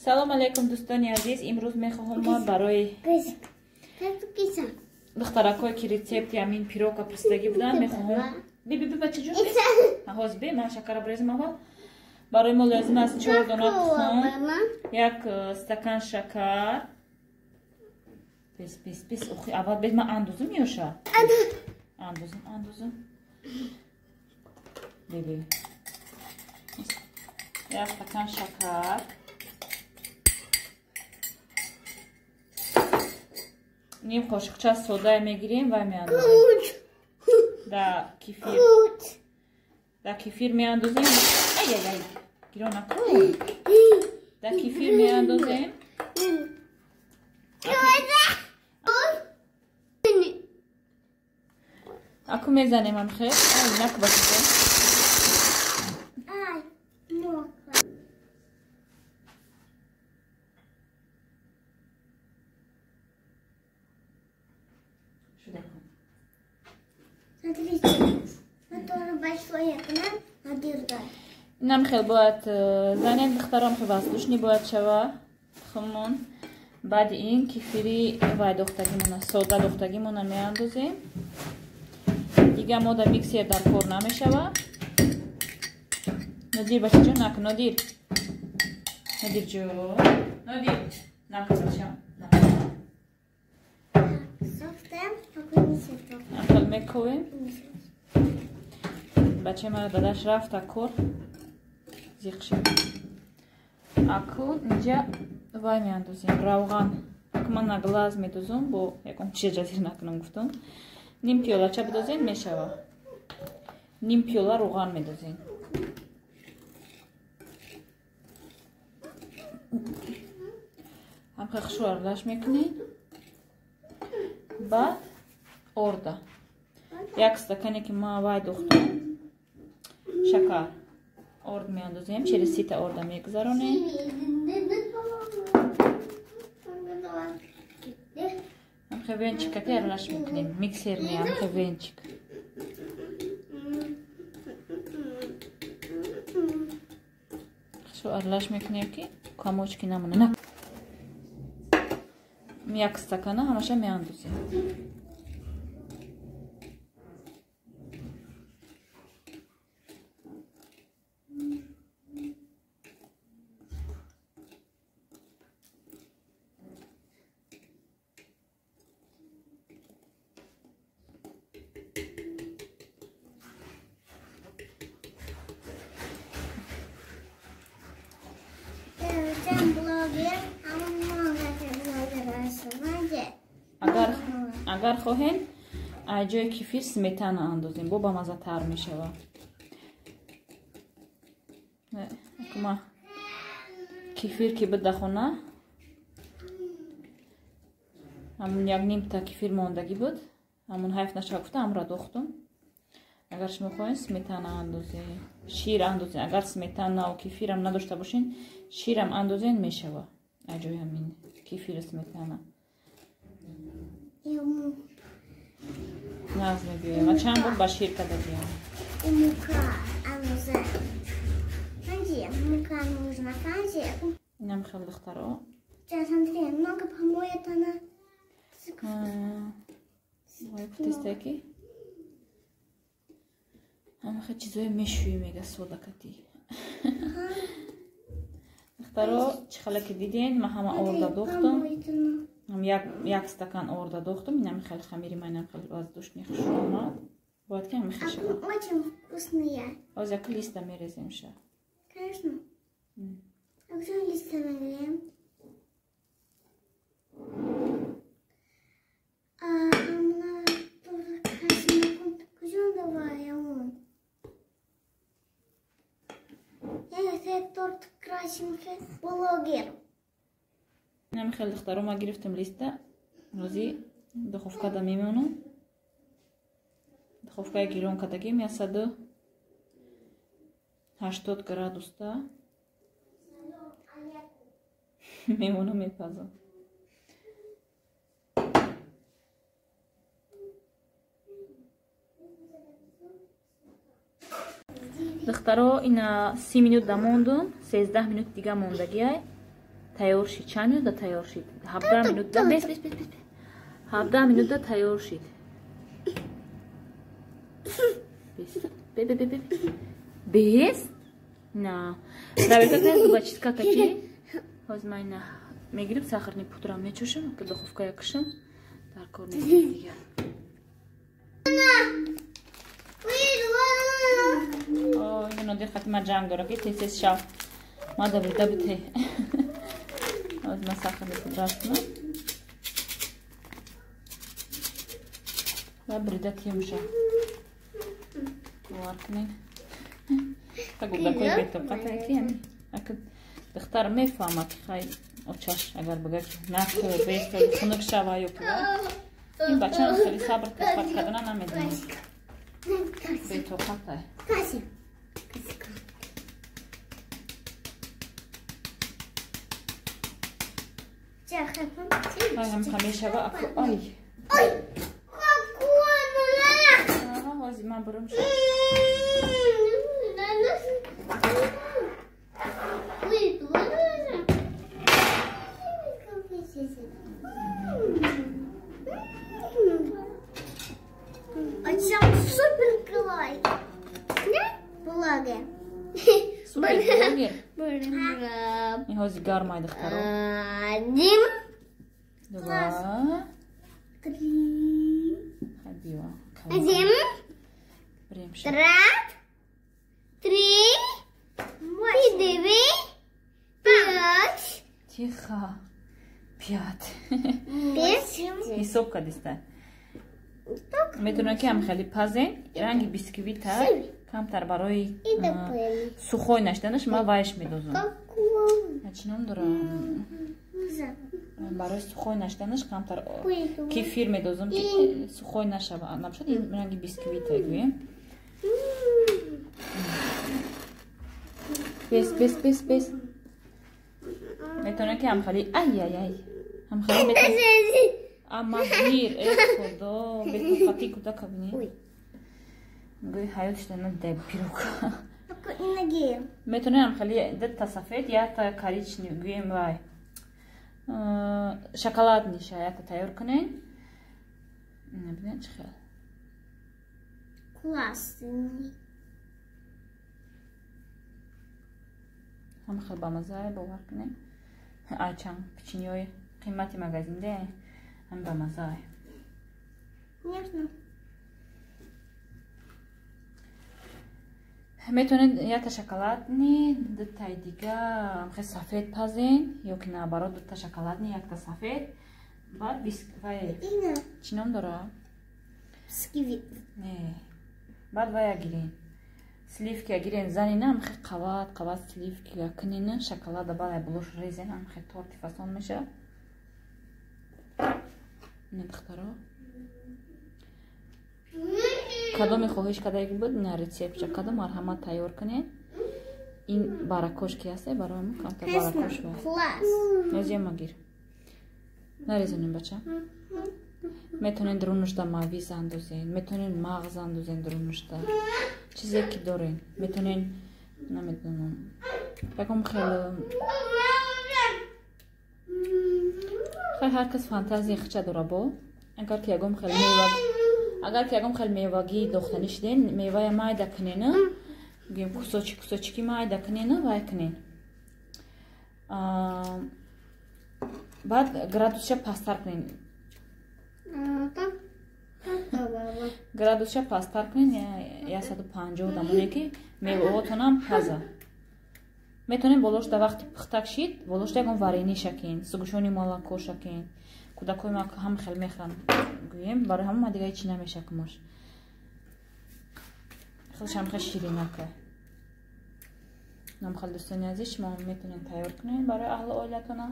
Салом алейкум, дӯстони азиз. Имрӯз мехоҳам ма барои духтаракое, ки рецепти ҳамин пирока пурсидагӣ буданд, мехоҳам. Би, би, би, бачаҷон, ҳозир би, ман шакара брезам аввал. Барои мо лозим аст 4 дона тухм, як стакан шакар. Бис, бис, бис, охи, аввал бес ман андозум ёша. Андозум, андозум. Би, би. Як стакан шакар. Ним қошиқча сода мегирем ва меандозем. Да кефир. Да кефир меандозем. Ай, ай, ай. Гиро накун. Да кефир меандозем. Аку мезанем амхе. Ай, наку бачаҷон. Ай, мокро. Смотрите, который большой экран, а Инам хел бояд занем, духтарам, хел воздушный бояд шава тухмон. Баъди ин кефири вай дохтагимона, сода дохтагимона меандозем. Дига мо дар миксер дар кор намешава. Нодир, бачаҷон, накун, Нодир. Нодирҷон, Нодир, накун, бачам. Хел мековем. Бачаи мара дадаш рафта кор зиқ шид. Аку инҷа вай меандозем, равған. Аку ман на глаз медозум, бо ягон чиз ҷазир накунам гуфтам. Ним пиёлача бидозем, мешава. Ним пиёла равған медозем. Ҳамхел хушрӯ аралаш мекунем. Баъд орда. Як стакане ки ма вай дохтам, шакар орд меандозем, через сита орда мегузаронем. Ҳамхел венчикати аралаш мекунем. Миксер не, ҳамхел венчик. Хушрӯ аралаш мекунем, ки камочки намонад. Як стакана ҳамаша меандозем. Агар хоҳем, аз ҷои кефир сметана андозем, бо бамаззатар мешавад. Ма кефир ки буд дар хона, ҳамун як нимта кефир мондагӣ буд, ҳамун ҳайф нашава гуфта ҳамро дохтум. Агар шумо хоҳем, сметана андозем, шир андозем. Агар сметанау кефирам надошта бошен, ширам андозен, мешава. Аз ҷои ҳамин кефиру сметана. Нағз мебиёем. Ма чанд бор ба шир карда биём. Инам хел, духтаро. Гуфтестае ки ҳамаха чизое мешӯӣ, мега содакатӣ. Духтаро, чӣ хеле ки диден, ма ҳама орда дохтум. Як стакан орда дохтум. Инам хел хамири ма, инам хел воздушный хушрӯ омад. Бояд ки ҳама хел шавад. Очень вкусные. Ҳозир як листа мерезем ша. Конечно. А где листа нарежем? А она тоже красиво. Куда давай он? Я этот торт красивый блогер. Инам хел, духтаро, ма гирифтем листа. Ҳозир духовкада мемонам. Духовкаи гирон кардагим 180 градуста мемонам, мепазам. Духтаро, ина 30 минут дамондум, 13 минут дига мондагиай. Тайёр шид. Чанд минута тайёр шид? 17 минута. Бес, бес, бес, бес. 17 минута тайёр шид. Бес. Бе, бе, бе, бе. Бес? На. Проверка кунед зубочистка качи. Ҳозир ман ина мегирим сахарни пудра мечошам, ки духовка якшам. Дар кор нест дигар. Ой, нодир хати ма ҷанг дора ки тез-тез шав. Ма давида бите. Ҳозир ман сахарни пудра кунам. Ва брида тиемша. Бовар кунед. Та гулдакои бетоқата ки ҳами. Ака духтар мефаҳмад ки хай очаш агар бигӯяд ки нахӯр, бехӯр, хунук шава ё ки ин бача хеле сабр тоқат кардана намедонад. Бетоқата. Ай ҳам мешава аку ай. Ой! Ҳозир ман бурум шав. Супер блогер. Ин ҳозир гармай духтаро. Один. Два. Три. Один. Два. Три. Четыре. Пять. Тихо. Пять. Пять. Ҳисоб кардиста. Метавонад ки ҳам хеле пазен, ранги бисквита камтар барои сухой нашиданаш ман вайш медозам. Чӣ ном дорам? Барои сухой нашиданаш камтар кефир медозам ки сухой нашава. Набошад ин ранги бисквита гӯем. Бес, бес, бес, бес. Метавонад ки ҳам хеле ай ай ай. Ҳам хеле метавонад. Ама гир, э худо, бетоқатӣ кӯдака бинӣ. Гӯи ҳаёт шудана да пирог. Метавонем хеле дта сафед, якта коричнев, гӯем вай. Шоколадниша якта тайёр кунем. Бинед чӣ хел. Классный. Ҳама хел бамазае, бовар кунем. Ай чанд печеньеҳои қимати магазинде. Ҳам бамазае. Конечно. Метавонед якта шоколадни, дутаи дига хел сафед пазен, ё ки наоборот дута шоколадни, якта сафед. Баъд вай чӣ ном дора? Бисквит. Не. Баъд вая гирен. Сливки гирен, занина ҳам хел қават, қават сливки кунена, шоколада баъд ай булош резен, ҳам хел торти фасон мешавад. Ина духтаро. Кадоме хоҳиш кардаги буд, ина рецептша кадом марҳамат тайёр кунед. Ин баракош ки ҳаст, барои мо камтар баракош ва. Нозия гир. Нарезонем бача. Метавонед дурунушда мавиз андозен, метавонед мағз андозен дурунушда. Чизе ки дорен. Метавонед, намедонам. Ягон хел хай ҳар кас фантазияи хича дора бо. Агар ки ягон хел мева, агар ки ягон хел мевагӣ дохтанӣ шуден, мевая майда кунена, гӯем кусочки кусочки майда кунена, вай кунен. Баъд градусша пасттар кунен. Градусша пасттар кунен 150 дамоне ки меваотонам паза. Метавонем болошда вақти пухтак шид, болошда ягон варени шакин, сугушони молоко шакин. Кӯдакои ма ҳам хел мехӯранд, гӯем, барои ҳамон ма дига ҳеҷ чӣ намешакмош. Хелшам хел ширинака. Нам хел дӯстони азиз, шумо метавонед тайёр кунед барои аҳли оилатона.